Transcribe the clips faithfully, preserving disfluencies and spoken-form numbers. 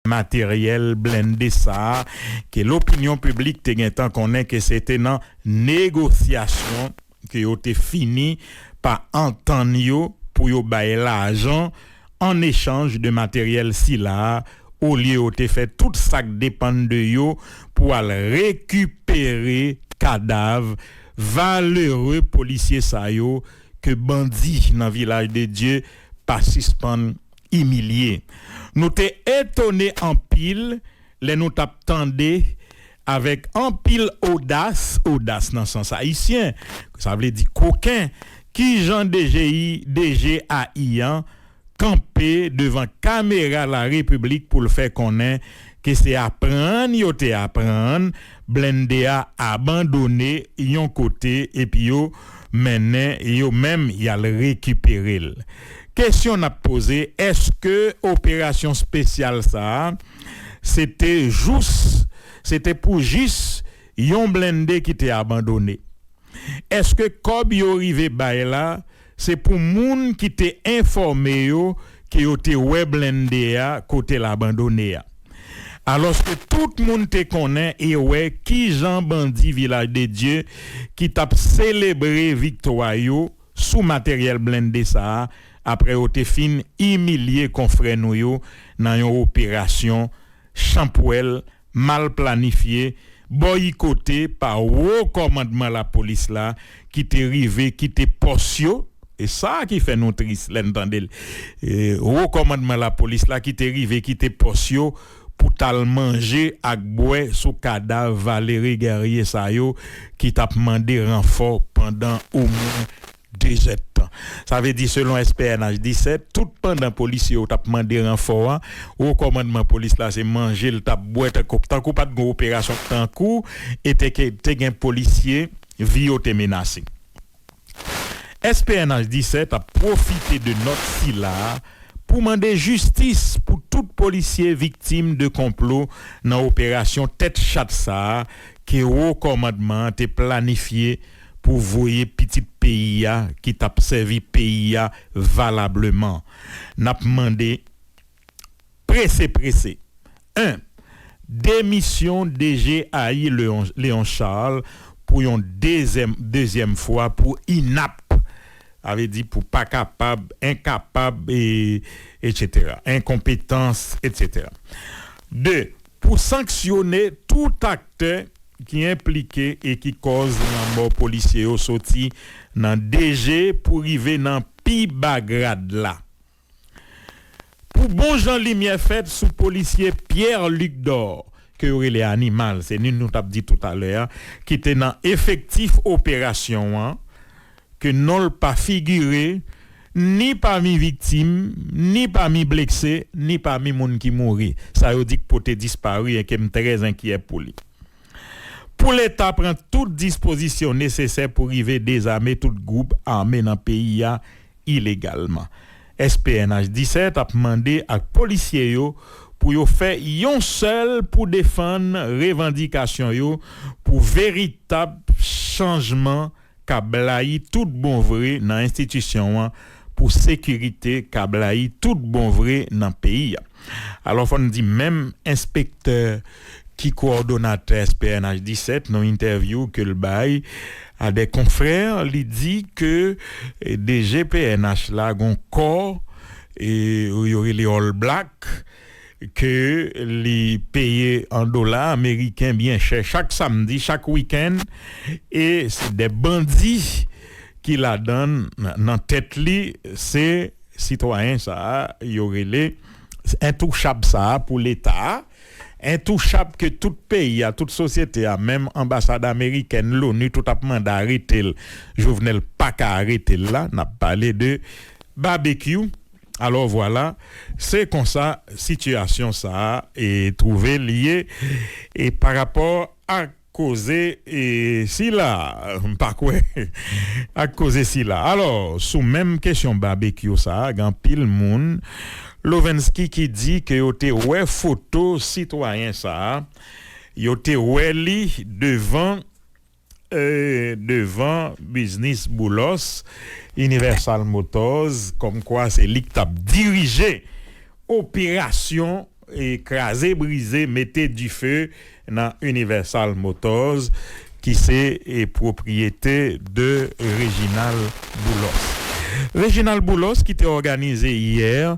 materyèl blende sa a, ke lopinyon piblik te gentan konnen ke se te nan negosyasyon ke yo te fini pa antann yo pou yo bay lajan an echanj de materyèl sila a, olye yo te fè tout sa k depann de yo pou al rekipere kadav valere polisye sa yo ke bandi nan Vilaj de Dye pa sispann imilye. Nou te etone anpil lè nou t ap tande avèk anpil odas, odas nan sans ayisyen, sa vle di koken, kijan D G I, D G A I an kanpe devan kamera Larepiblik pou l fè konnen ke se aprann yo te aprann blende a abandone yon kote epi yo mennen yo menm y al rekipere l. Kesyon n ap poze, èske operasyon espesyal sa a se te jous, se te pou jis yon blende ki te abandone? Èske kòb yo rive bay la, se pou moun ki te enfòme yo ke yo te wè blende a kote l abandone a? Alòske tout moun te konnen e wè kijan bandi Vilaj de Dye ki t ap selebre viktwa yo sou materyèl blende sa a, apre yo te fin imilye konfrè nou yo nan yon operasyon chanpwèl, mal planifye, bòyikote pa wo kòmandman lapolis la ki te rive kite pòs yo. E sa ki fè nou tris lè n tande l. E, wo kòmandman lapolis la ki te rive kite pòs yo pou t al manje ak bwè sou kadav Valéry Guerrier sa yo ki t ap mande ranfò pandan omwen de zèdtan. Sa vle di, selon S P N H disèt, tout pandan polisye yo t ap mande ranfò a, wo kòmandman polis la se manje l t ap bwè, tankou, tankou pa t gen operasyon tankou, e te, ke, te gen polisye, vi yo te menase. S P N H disèt ap pwofite de nòt sila a pou mande jistis pou tout polisye viktim de konplo nan operasyon tèt chat sa a ke wo kòmandman an te planifye pou voye pitit peyi a ki t ap sèvi peyi a valableman. N ap mande prese prese. En, demisyon D G A I Léon, Léon Charles pou yon dezyèm, dezyèm fwa pou inap, sa vle di pou pa kapab, enkapab, e, etsetera, enkonpetans, etsetera. De, pou sanksyone tout aktè ki enplike e ki kòz lanmò polisye yo, soti nan D G pou rive nan pi ba grad la. Pou bon jan limyè fèt sou polisye Pierre Luc Dor, ke yo rele Animal, se ni nou t ap di toutalè a, ki te nan efektif operasyon an, ke non l pa figire ni pami viktim, ni pami blese, ni pami moun ki mouri. Sa yo di k pote dispari e ke m trè enkyè pou li. Pou Leta pran tout dispozisyon nesesè pou rive dezame tout gwoup ame nan peyi a ilegalman. S P N H disèt ap mande ak polisye yo pou yo fè yon sèl pou defann revandikasyon yo pou veritab chanjman ka blayi tout bon vre nan enstitisyon an, pou sekirite ka blayi tout bon vre nan peyi a. Alò, fò n di menm enspektè ki kowòdonatè S P N H disèt, nan entèvyou ke l bay a de konfrè, li di ke, eh, D G P N H la gon kò, eh, yo rele All Black, ke li peye an dola ameriken byen chè chak samdi, chak wikenn, e se de bandi ki ladann, nan tèt li, se sitwayen sa a, yo rele entouchab sa a pou Leta a, entouchab ke tout peyi a, tout sosyete a, menm anbasad amerikèn, loni, tout ap mande arete l. Jovenel pa ka arete l la, n ap pale de Babekyou. Alò, vwala, se konsa sitiyasyon sa a, e, twouve l ye, e, pa rapò ak koze, e, sila, m pa kwè, ak koze sila. Alò, sou menm kesyon Babekyou sa a, gen anpil moun, Lovensky, ki di ke yo te wè foto sitwayen sa a, yo te wè li devan, e, devan biznis Boulos, Universal Motors, kòmkwa se li k t ap dirije operasyon e kraze, brize, mete dife nan Universal Motors, ki se, e, pwopriyete de Reginald Boulos. Reginald Boulos ki te òganize yè,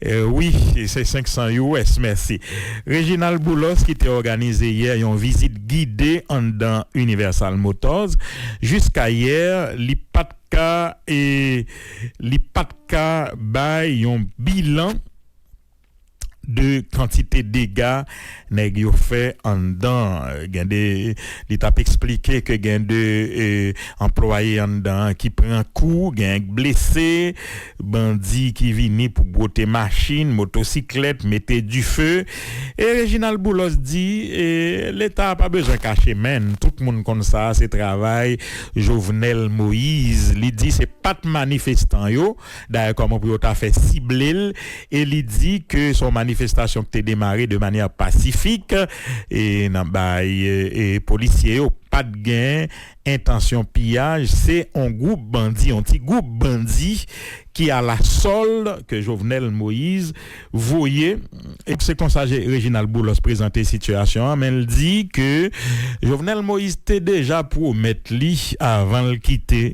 e, wi, se senk san U S, mèsi. Reginald Boulos ki te òganize yè yon vizit gide anndan Universal Motors. Jiska yè, li pa t ka, e, li pa t ka bay yon bilan de kantite dega nèg yo fè anndan. Gen de, li t ap eksplike ke gen de, e, anplwaye anndan ki pran kou, gen blese, bandi ki vini pou bwote machin, motosiklèt, mete dife. E Reginald Boulos di, e, Leta pa bezwen kache men l, tout moun konn sa, se travay Jovenel Moïse. Li di se pa t manifestan yo, dayè kòman pou yo ta fè sible l, e li di ke se yon manifestasyon ki te demare de manyè pasifik, e nan bay, e, e polisye yo pa t gen entansyon piyaj, se yon gwoup bandi, yon ti gwoup bandi ki a la sòld ke Jovenel Moïse voye. E se konsa Je-, Reginald Boulos prezante sitiyasyon an, men l di ke Jovenel Moïse te deja pwomèt li, avan l kite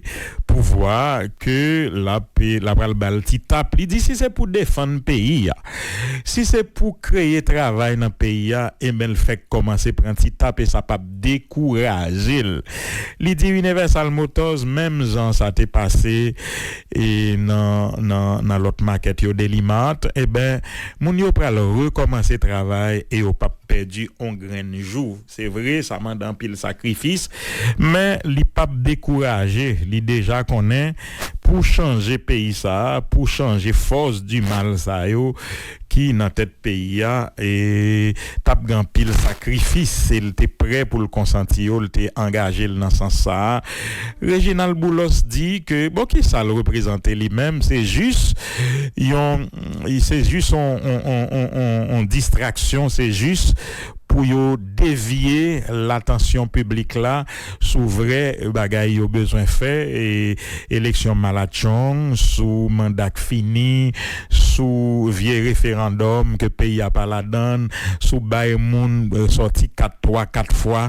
pouvwa, ke l ap, l ap pral ba l ti tap. Li di si se pou defann peyi a, si se pou kreye travay nan peyi a, enben l fèk kòmanse pran ti tap e sa p ap dekouraje l. Li di Universal Motors, menm jan sa te pase, e nan, nan, nan lòt makèt yo, Deli Mart, enben, moun yo pral rekòmanse travay e yo p ap pèdi on grenn jou. Se vre, sa mande anpil sakrifis, men li p ap dekouraje. Li deja konnen pou chanje peyi sa a, pou chanje fòs di mal sa yo ki nan tèt peyi a, e t ap gen anpil sakrifis, e l te prè pou l konsanti yo, l te angaje l nan sans sa a. Reginald Boulos di ke, bon, ki sa l reprezante li menm, se jis yon, se jis on, on, on, on, on, on distraksyon, se jis pou yo devye latansyon piblik la sou vrè bagay yo bezwen fè, e eleksyon malatchong, sou manda k fini, sou vye referandòm ke peyi a pa ladann, sou bay moun, e, sòti kat twa, kat fwa,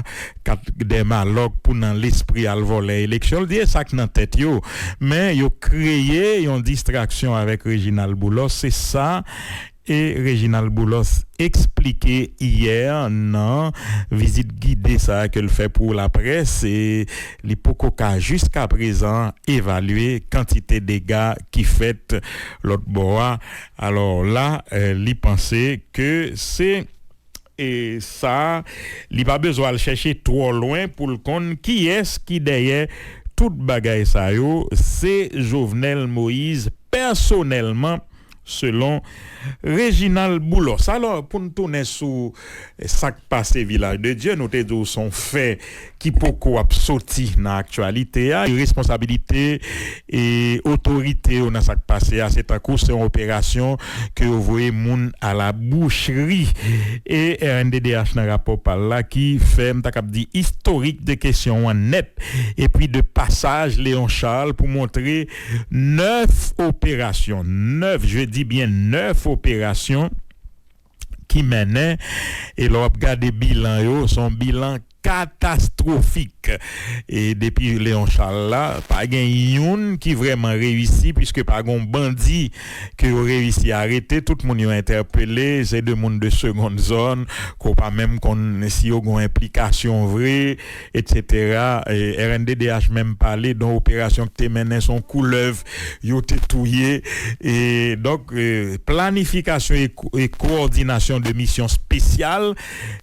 kat dèmalòk pou nan lespri al vòlè eleksyon. L di e sa k nan tèt yo. Men yo kreye yon distraksyon avèk Reginald Boulos. Se sa e Reginald Boulos eksplike yè nan vizit gide sa a ke l fè pou laprès, e li poko ka jiskaprezan evalye kantite dega ki fèt lòt bò a. Alò la, e, li panse ke se, e, sa, li pa bezwen al chèche twò lwen pou l konn kiyès ki dèyè tout bagay sa yo, se Jovenel Moïse pèsonèlman, selon Reginald Boulos. Alò, pou n tounen sou, e, sa k pase Vilaj de Dye, nou te di w se yon fè ki poko ap soti nan aktyalite a. Responsabilite e otorite yo nan sa k pase a, se tankou se yon operasyon ke yo voye moun a la boucherie. E R N D D H nan rapò pa l la ki fè, m ta kab di, istorik de kesyon an nèt, epi de pasaj Léon Charles pou montre nèf operasyon, nèf, je dis bien nèf operasyon ki mennen, e lè w ap gade bilan yo, se yon bilan katastwofik. E depi Léon Charles la, pa gen youn ki vrèman reyisi, piske pa gen yon bandi ke yo reyisi arete. Tout moun yo entèpele, se de moun de seconde zone, ke w pa menm konn si yo gen yon enplikasyon vre, etsetera. E R N D D H menm pale de yon operasyon ki te mennen, se yon koulèv yo te touye. E donk, e, planifikasyon e ko-, e kowòdinasyon de misyon espesyal,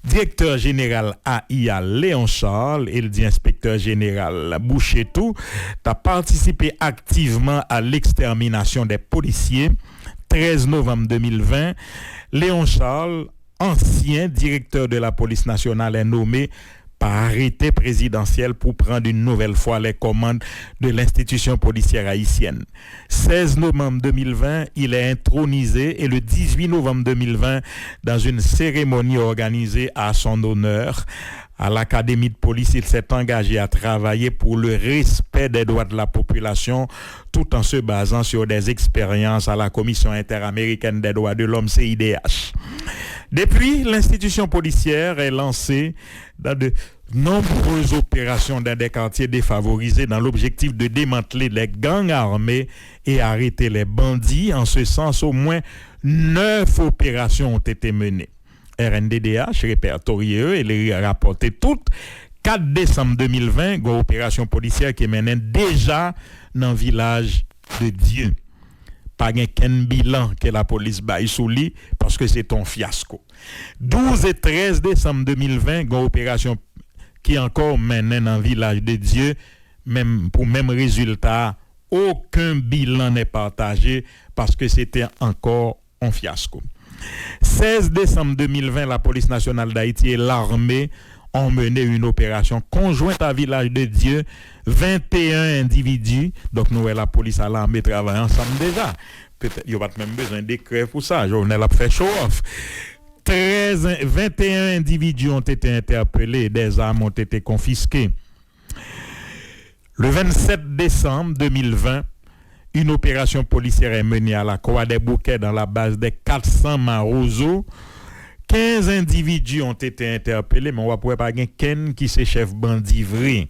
direktè jeneral A I A Léon Charles, e l di enspektè jeneral Boucher tou, ta patisipe aktivman a l'extermination des policiers. Trèz novanm de mil ven, Léon Charles, ancien directeur de la police nationale, est nommé par arrêté présidentiel pour prendre une nouvelle fois les commandes de l'institution policière haïtienne. Seize novembre deux mille vingt, il est intronisé et le dix-huit novembre deux mille vingt, dans une cérémonie organisée à son honneur, À l'Académie de police, il s'est engagé à travailler pour le respect des droits de la population tout en se basant sur des expériences à la Commission interaméricaine des droits de l'homme, C I D H. Depuis, l'institution policière est lancée dans de nombreuses opérations dans des quartiers défavorisés dans l'objectif de démanteler les gangs armés et arrêter les bandits. En ce sens, au moins neuf opérations ont été menées. R N D D H répertorié eux et les rapporté toutes. Kat désanm de mil ven, gen yon operasyon polisyè ki mennen deja nan Vilaj de Dye. Pa gen kenn bilan ke lapolis bay sou li, paske se te yon fyasko. Douz e trèz désanm de mil ven, gen yon operasyon ki ankò mennen nan Vilaj de Dye, menm, pou menm rezilta, okenn bilan n'est partagé, paske se te ankò yon fyasko. Sèz désanm de mil ven, la Police Nationale d'Haïti et l'armée ont mené une opération conjointe à Vilaj de Dye. Venteyen endividi, donk nou wè lapolis a lame travay ansanm deja. Petèt yo pa t menm bezwen dekrè pou sa, Jovenel ap fè show off. Trèz, venteyen endividi ont été interpellés, des armes ont été confisquées. Le vingt-sept décembre deux mille vingt, une opération policière est menée à la Croix des Bouquets dans la base des quatre cents Mawozo. Quinze individus ont été interpellés, men w ap wè pa gen kenn ki se chèf bandi vre.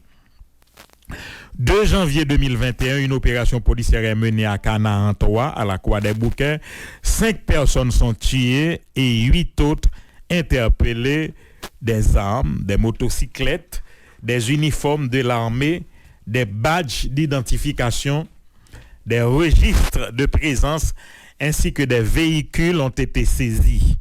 Deux janvier deux mille vingt et un, une opération policière est menée à Canaan trois, à la Croix des Bouquets. Cinq personnes sont tuées et huit autres interpellées. Des armes, des motocyclettes, des uniformes de l'armée, des badges d'identification, des registres de présence ainsi que des véhicules ont été saisis.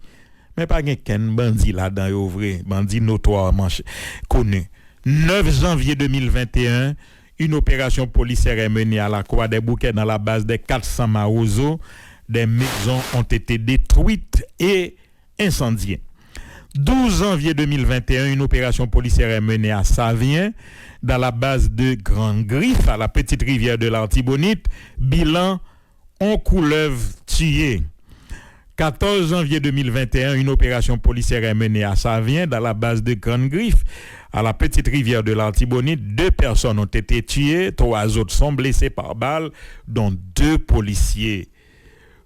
Men pa gen kenn bandi ladan yo vre, bandi notwaman ch-, koni. Neuf janvier deux mille vingt et un, une opération policière est menée à la Croix des Bouquets dans la base des quatre cents Mawozo. Des maisons ont été détruites et incendiées. Douze janvier deux mille vingt et un, une opération policière est menée à Savien, dans la base de Grand Griffe, à la Petite Rivière de l'Artibonite. Bilan, on koulèv tiye. Quatorze janvier deux mille vingt et un, une opération policière est menée à Savien, dans la base de Grande Griffe, à la Petite Rivière de l'Artibonite. Deux personnes ont été tuées, trois autres sont blessées par balles, dont deux policiers.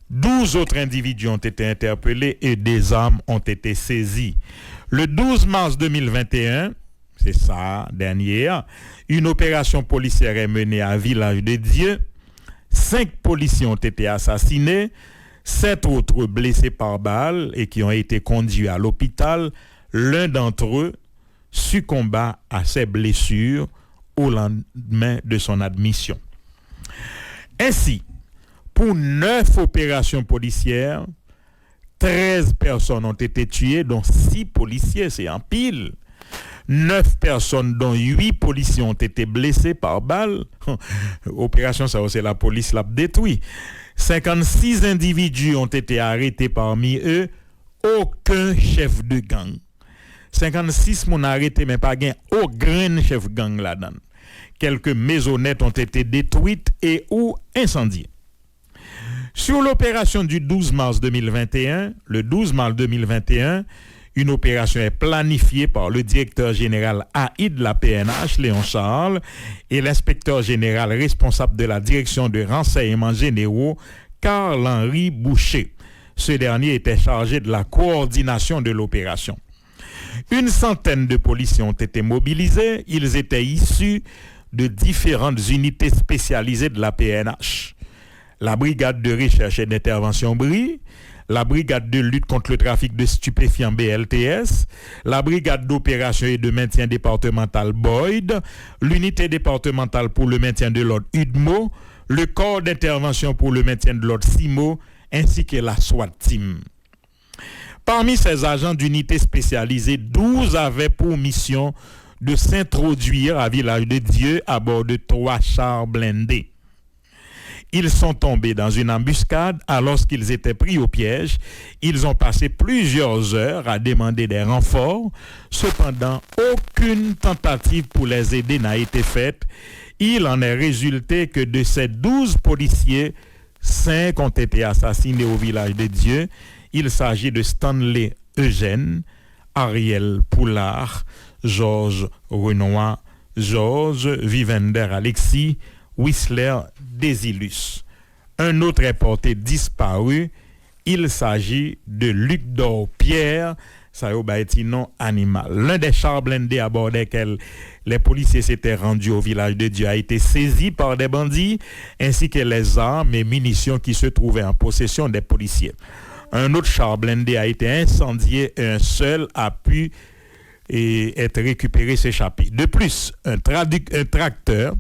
Douze autres individus ont été interpellés et des armes ont été saisies. Le douze mars deux mille vingt et un, c'est ça, dernier, une opération policière est menée à Village de Dieu. Cinq policiers ont été assassinés, sept autres blessés par balles et qui ont été conduits à l'hôpital. L'un d'entre eux succomba à ses blessures au lendemain de son admission. Ainsi, pour neuf opérations policières, treize personnes ont été tuées, dont six policiers, c'est anpil. Neuf personnes, dont huit policiers, ont été blessés par balles. Opération, ça, c'est la police l'a détruit. Cinquante-six individus ont été arrêtés, parmi eux, aucun chef de gang. Senkannsis moun arete, men pa gen ogrenn chèf gang ladan l. Quelques maisonnettes ont été détruites et ou incendiées. Sur l'opération du douze mars deux mille vingt et un, le douze mars deux mille vingt et un, une opération est planifiée par le directeur général A I de la P N H, Léon Charles, et l'inspecteur général responsable de la direction de renseignements généraux, Carl-Henri Boucher. Ce dernier était chargé de la coordination de l'opération. Une centaine de policiers ont été mobilisés. Ils étaient issus de différentes unités spécialisées de la P N H. La Brigade de recherche et d'intervention, bri, la Brigade de lutte contre le trafic de stupéfiants, B L T S, la Brigade d'opération et de maintien départementale, boyd, l'unité départementale pour le maintien de l'ordre, udmo, le corps d'intervention pour le maintien de l'ordre, cimo, ainsi que la SWAT team. Parmi ces agents d'unités spécialisées, douze avaient pour mission de s'introduire à Village de Dieu à bord de trois chars blindés. Ils sont tombés dans une embuscade alors qu'ils étaient pris au piège. Ils ont passé plusieurs heures à demander des renforts. Cependant, aucune tentative pour les aider n'a été faite. Il en est résulté que de ces douze policiers, cinq ont été assassinés au Village de Dieu. Il s'agit de Stanley Eugène, Ariel Poulard, Georges Renois, Georges Vivender Alexis, Wisler Désilus. Un autre est porté disparu. Il s'agit de Luc Dor Pierre. Sa yo bay ti non animal. L'un des chars blindés à bord desquels les policiers s'étaient rendus au Village de Dieu a été saisi par des bandits, ainsi que les armes et munitions qui se trouvaient en possession des policiers. Un autre char blindé a été incendié et un seul a pu et être récupéré, s'échapper. De plus, un, traduc- un tracteur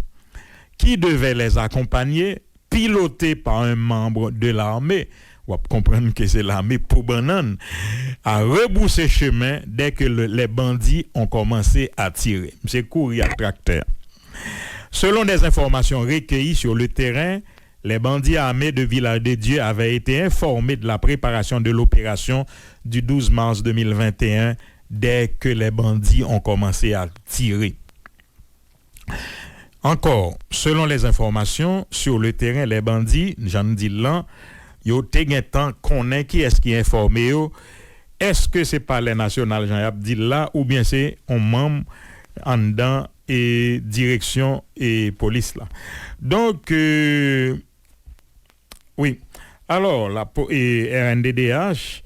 qui devait les accompagner, piloté par un membre de l'armée, w ap konprann ke se lame pou bannann, a rebroussé chemin dès que le- les bandits ont commencé à tirer. Misye kouri ak traktè. Selon des informations recueillies sur le terrain, les bandits armés de Village de Dieu avaient été informés de la préparation de l'opération du douze mars deux mille vingt et un dès que les bandits ont commencé à tirer. Encore, selon les informations, sur le terrain, les bandits, jan n di l lan, yo te gentan konnen kiyès ki enfòme yo. Èske se Palè Nasyonal, jan y ap di l la, oubyen se yon manm anndan e direksyon e polis la? Donk, euh, wi. Alò, la, po- e, R N D D H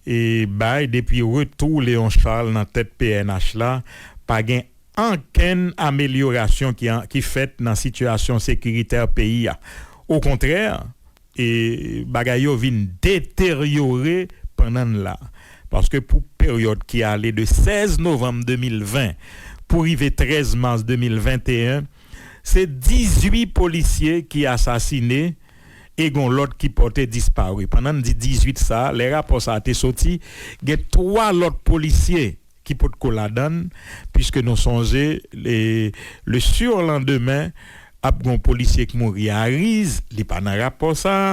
e bay depi retou Léon Charles nan tèt P N H la, pa gen ankenn amelyorasyon ki, an- ki fèt nan sitiyasyon sekiritè peyi a. Okontrè, e, bagay yo vin deteryore pandan n la. Paske pou peryòd ki ale de sèz novanm de mil ven pou rive trèz mas de mil venteyen, se dizuit polisye ki asasine e gon lòt ki pòte dispari. Pandan n di dizuit sa, lè rapò sa a te soti, gen twa lòt polisye ki potko ladan l, piske nou sonje, le, le surlendemain, ap gon polisye k mouri a Riz, li pa nan rapò sa a,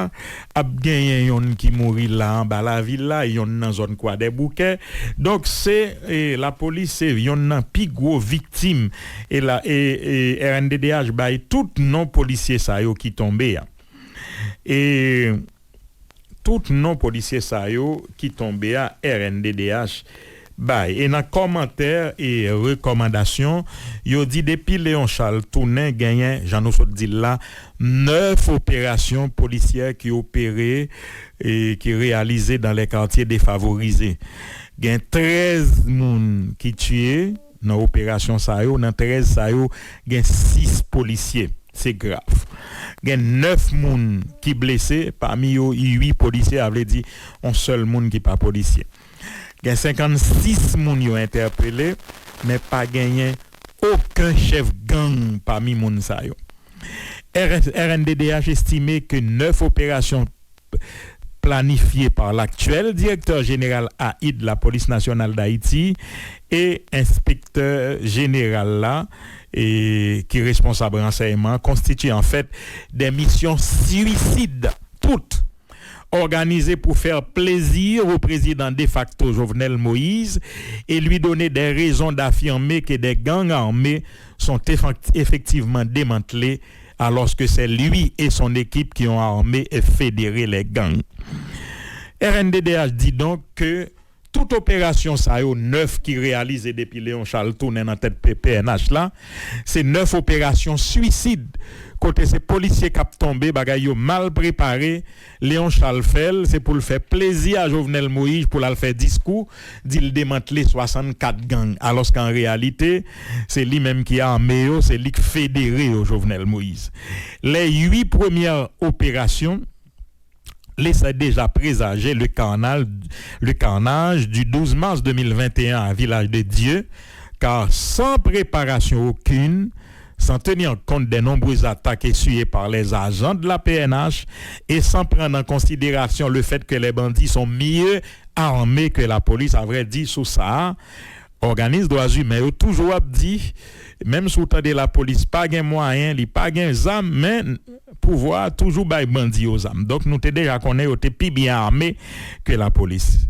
ap genyen yonn ki mouri la anba lavil la, yonn nan zòn Kwadèboukè. Donk, se, e, lapolis se yonn nan pi gwo viktim. E la, e, e R N D D H bay tout non polisye sa yo ki tonbe a. E tout non polisye sa yo ki tonbe a, R N D D H bay. E nan kòmantè e rekòmandasyon, yo di depi Léon Charles tounen, genyen, jan nou sot di l la, nèf operasyon polisyè ki opere e ki reyalize dans les quartiers défavorisés. Gen trèz moun ki tiye nan operasyon sa yo. Nan trèz sa yo, gen sis polisye. Se grav. Gen nèf moun ki blese, pami yo uit polisye, a vle di yon sèl moun ki pa polisye. Gen senkannsis moun yo entèpele, men pa genyen okenn chèf gang pami moun sa yo. R N D D H estime ke nèf operasyon planifye pa laktyèl direktè jeneral A I D, Lapolis Nasyonal d Ayiti, e enspektè jeneral la, e ki responsab ransèyman, konstitye anfèt de misyon suicide, tout organizé pour faire plaisir au président de facto Jovenel Moïse et lui donner des raisons d'affirmer que des gangs armés sont effectivement démantelés, alors que c'est lui et son équipe qui ont armé et fédéré les gangs. R N D D H dit donc que tout operasyon sa yo nèf ki reyalize depi Léon Charles tounen nan tèt P N H la, se nèf operasyon suicide, kote se polisye k ap tonbe, bagay yo mal prepare. Léon Charles fè l, se pou l fè plezi a Jovenel Moïse, pou l al fè diskou, di l demantle swasannkat gang, alòske an reyalite, se li menm ki ame yo, se li k federe yo, Jovenel Moïse. Les huit premières opérations laissaient déjà présager le carnal- le carnage du douze mars deux mille vingt et un à Village de Dieu, car sans préparation aucune, sans tenir compte des nombreuses attaques essuyées par les agents de la P N H et sans prendre en considération le fait que les bandits sont mieux armés que la police, à vrai dire, sou sa a, òganis dwa imen yo toujou ap di, menm si w tande lapolis pa gen mwayen, li pa gen zam, men pouvwa a toujou bay bandi yo zam. Donk, nou te deja konnen yo te pi byen ame ke lapolis.